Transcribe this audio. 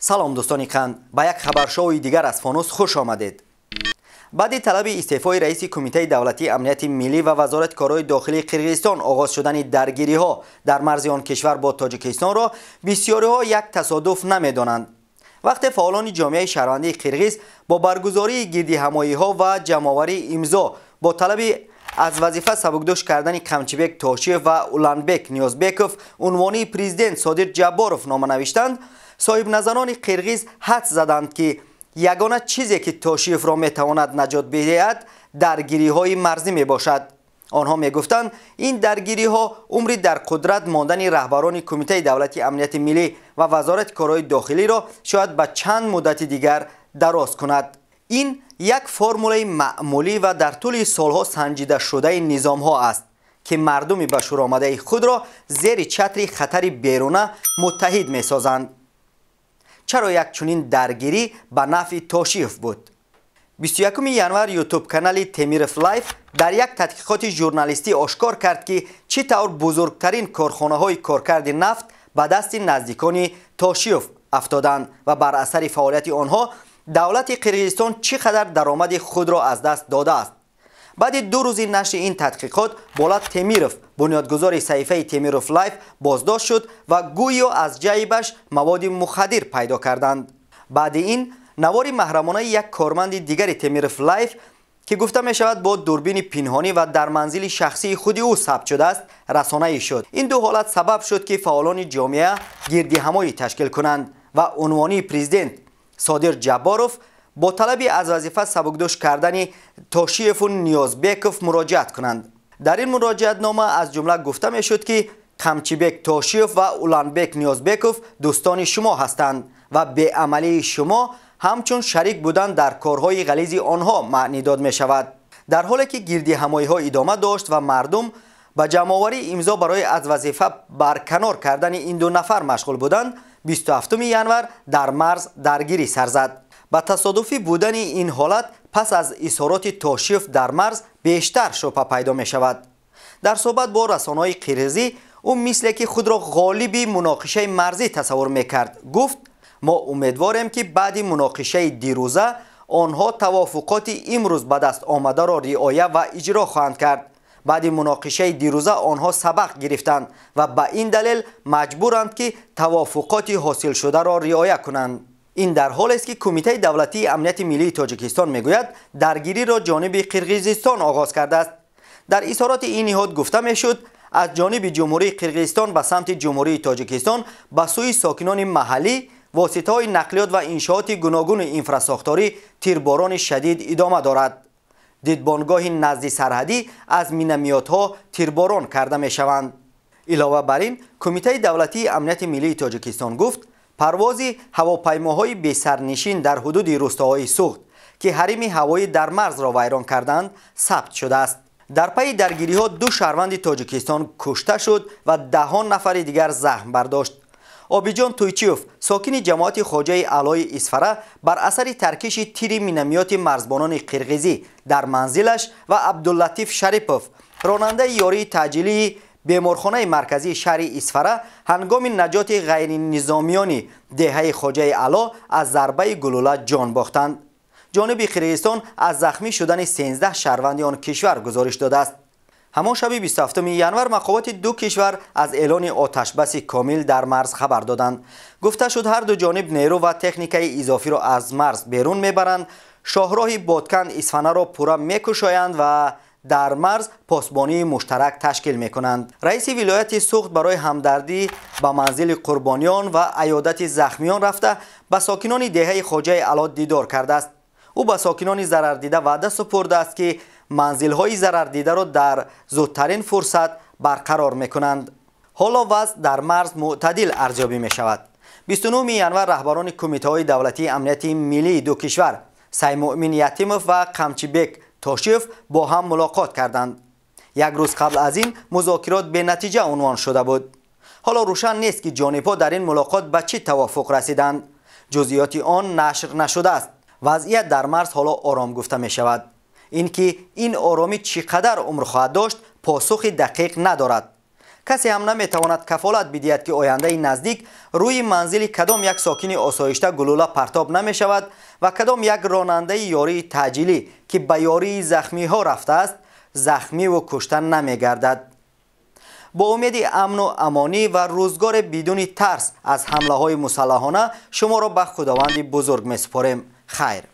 Салом, дӯстони қанд, ба як хабаршоуи дигар аз Фонус хуш омадед. Баъди талаби истеъфои раиси Кумитаи давлатии амнияти миллӣ ва Вазорати корҳои дохилии Қирғизистон оғоз шудани даргириҳо дар марзи он кишвар бо Тоҷикистонро бисёриҳо як тасодуф намедонанд. Вақте фаъолони ҷомеаи шаҳрвандии қирғиз бо баргузории гирдиҳамоиҳо ва ҷамъоварии имзо бо талаби аз вазифа сабукдӯш кардани Камчибек Тошиев ва Уланбек Ниёзбеков унвони президент Содир Ҷабборов нома навиштанд, соҳибназарони қирғиз ҳадс заданд, ки ягона чизе ки Тошиевро метавонад наҷот бидиҳад, даргириҳои марзӣ мебошад. Онҳо мегуфтанд, ин даргириҳо умри дар қудрат мондани раҳбарони Кумитаи давлати амнияти миллӣ ва Вазорати корҳои дохилиро шояд ба чанд муддати дигар дароз кунад. Ин як формулаи маъмулӣ ва дар тӯли солҳо санҷидашудаи низомҳо аст, ки мардуми ба шур омадаи худро зери чатри хатари беруна муттаҳид месозанд. Чаро як чунин даргирӣ ба нафъи Тошиев буд? 21 январ ютуб-канали Темиров Лайф дар як тадқиқоти журналистӣ ошкор кард, ки чӣ тавр бузургтарин корхонаҳои коркарди нафт ба дасти наздикони Тошиев афтоданд ва бар асари фаъолияти онҳо давлати Қирғизистон чӣ қадар даромади худро аз даст додааст. Баъди 2 рӯзи нашри ин тадқиқот Болат Темиров, бунёдгузори саҳифаи Темиров Лайф, боздошт шуд ва гӯё аз ҷайбаш маводи мухаддир пайдо карданд. Баъди ин навори маҳрамонаи як корманди дигари Темиров Лайф, ки гуфта мешавад бо дурбини пинҳонӣ ва дар манзили шахсии худи ӯ сабт шудааст, расонаӣ шуд. Ин ду ҳолат сабаб шуд, ки фаъолони ҷомеа гирдиҳамоӣ ташкил кунанд ва унвони президент Содир Ҷабборов бо талаби аз вазифа сабукдӯш кардани Тошиеву Ниёзбеков муроҷиат кунанд. Дар ин муроҷиатнома аз ҷумла гуфта мешуд, ки Камчибек Тошиев ва Уланбек Ниёзбеков дӯстони шумо ҳастанд ва беамалии шумо ҳамчун шарик будан дар корҳои ғализи онҳо маънидод мешавад. Дар ҳоле ки гирдиҳамоиҳо идома дошт ва мардум ба ҷамъоварии имзо барои аз вазифа барканор кардани ин ду нафар машғул буданд, 27 январ дар марз даргирӣ сар зад. Ба тасодуфӣ будани ин ҳолат пас аз изҳороти Тошиев дар марз бештар шубҳа пайдо мешавад. Дар суҳбат бо расонаҳои қирғизӣ ӯ мисле ки худро ғолиби муноқишаи марзӣ тасаввур мекард, гуфт: мо умедворем, ки баъди муноқишаи дирӯза онҳо тавофуқоти имрӯз ба даст омадаро риоя ва иҷро хоҳанд кард. Баъди муноқишаи дирӯза онҳо сабақ гирифтанд ва ба ин далел маҷбуранд, ки тавофуқоти ҳосилшударо риоя кунанд. Ин дар ҳолест, ки Кумитаи давлатии амнияти миллии Тоҷикистон мегӯяд, даргириро ҷониби Қирғизистон оғоз кардааст. Дар изҳороти ин ниҳод гуфта мешуд, аз ҷониби Ҷумҳурии Қирғизистон ба самти Ҷумҳурии Тоҷикистон ба сӯи сокинони маҳаллӣ, воситаҳои нақлиёт ва иншооти гуногуни инфрасохторӣ тирборони шадид идома дорад. Дидбонгоҳи назди сарҳадӣ аз минамиётҳо тирборон карда мешаванд. Илова бар ин, Кумитаи давлатии амнияти миллии Тоҷикистон гуфт, парвози ҳавопаймоҳои бесарнишин дар ҳудуди рӯстоҳои Суғд, ки ҳарими ҳавоӣ дар марзро вайрон карданд, сабт шудааст. Дар пайи даргириҳо 2 шаҳрванди Тоҷикистон кушта шуд ва даҳон нафари дигар захм бардошт. Обиҷон Туйчиев, сокини ҷамоати Хоҷаи Аълои Исфара, бар асари таркиши тири минамиёти марзбонони қирғизӣ дар манзилаш ва Абдуллатиф Шарипов, ронандаи ёрии таъҷилии беморхонаи марказии шаҳри Исфара, ҳангоми наҷоти ғайринизомиёни деҳаи Хоҷаи Аъло аз зарбаи гулӯла ҷон бохтанд. Ҷониби Қирғизистон аз захмӣ шудани 13 шаҳрванди он кишвар гузориш додааст. Ҳамон шаби 27 январ мақомоти ду кишвар аз эълони оташбаси комил дар марз хабар доданд. Гуфта шуд, ҳар ду ҷониб нерӯ ва техникаи изофиро аз марз берун мебаранд, шоҳроҳи Бодканд Исфанаро пурра мекушоянд ва дар марз посбонии муштарак ташкил мекунанд. Раиси вилояти Суғд барои ҳамдардӣ ба манзили қурбониён ва аёдати захмиён рафта ба сокинони деҳаи Хоҷаи Аъло дидор кардааст. Ӯ ба сокинони зарардида ваъда супурдааст, ки манзилҳои зарардидаро дар зудтарин фурсат барқарор мекунанд. Ҳоло вазъ дар марз мӯътадил арзёбӣ мешавад. 29 январ раҳбарони кумитаҳои давлатии амнияти миллии ду кишвар Саймуъмин Ятимов ва Камчибек Тошиев бо ҳам мулоқот карданд. Як рӯз қабл аз ин музокирот бенатиҷа унвон шуда буд. Ҳоло рӯшан нест, ки ҷонибҳо дар ин мулоқот ба чӣ тавофуқ расиданд. Ҷузъиёти он нашр нашудааст. Вазъият дар марз ҳоло ором гуфта мешавад. Ин ки ин оромӣ чӣ қадар умр хоҳад дошт, посухи дақиқ надорад. Касе ҳам наметавонад кафолат бидиҳад, ки ояндаи наздик рӯи манзили кадом як сокини осоишта гулӯла партоб намешавад ва кадом як ронандаи ёрии таъҷилӣ, ки ба ёрии захмиҳо рафтааст, захмиву кушта намегардад. Бо умеди амну амонӣ ва рӯзгоре бидуни тарс аз ҳамлаҳои мусаллаҳона шуморо ба Худованди бузург месупорем. Хайр.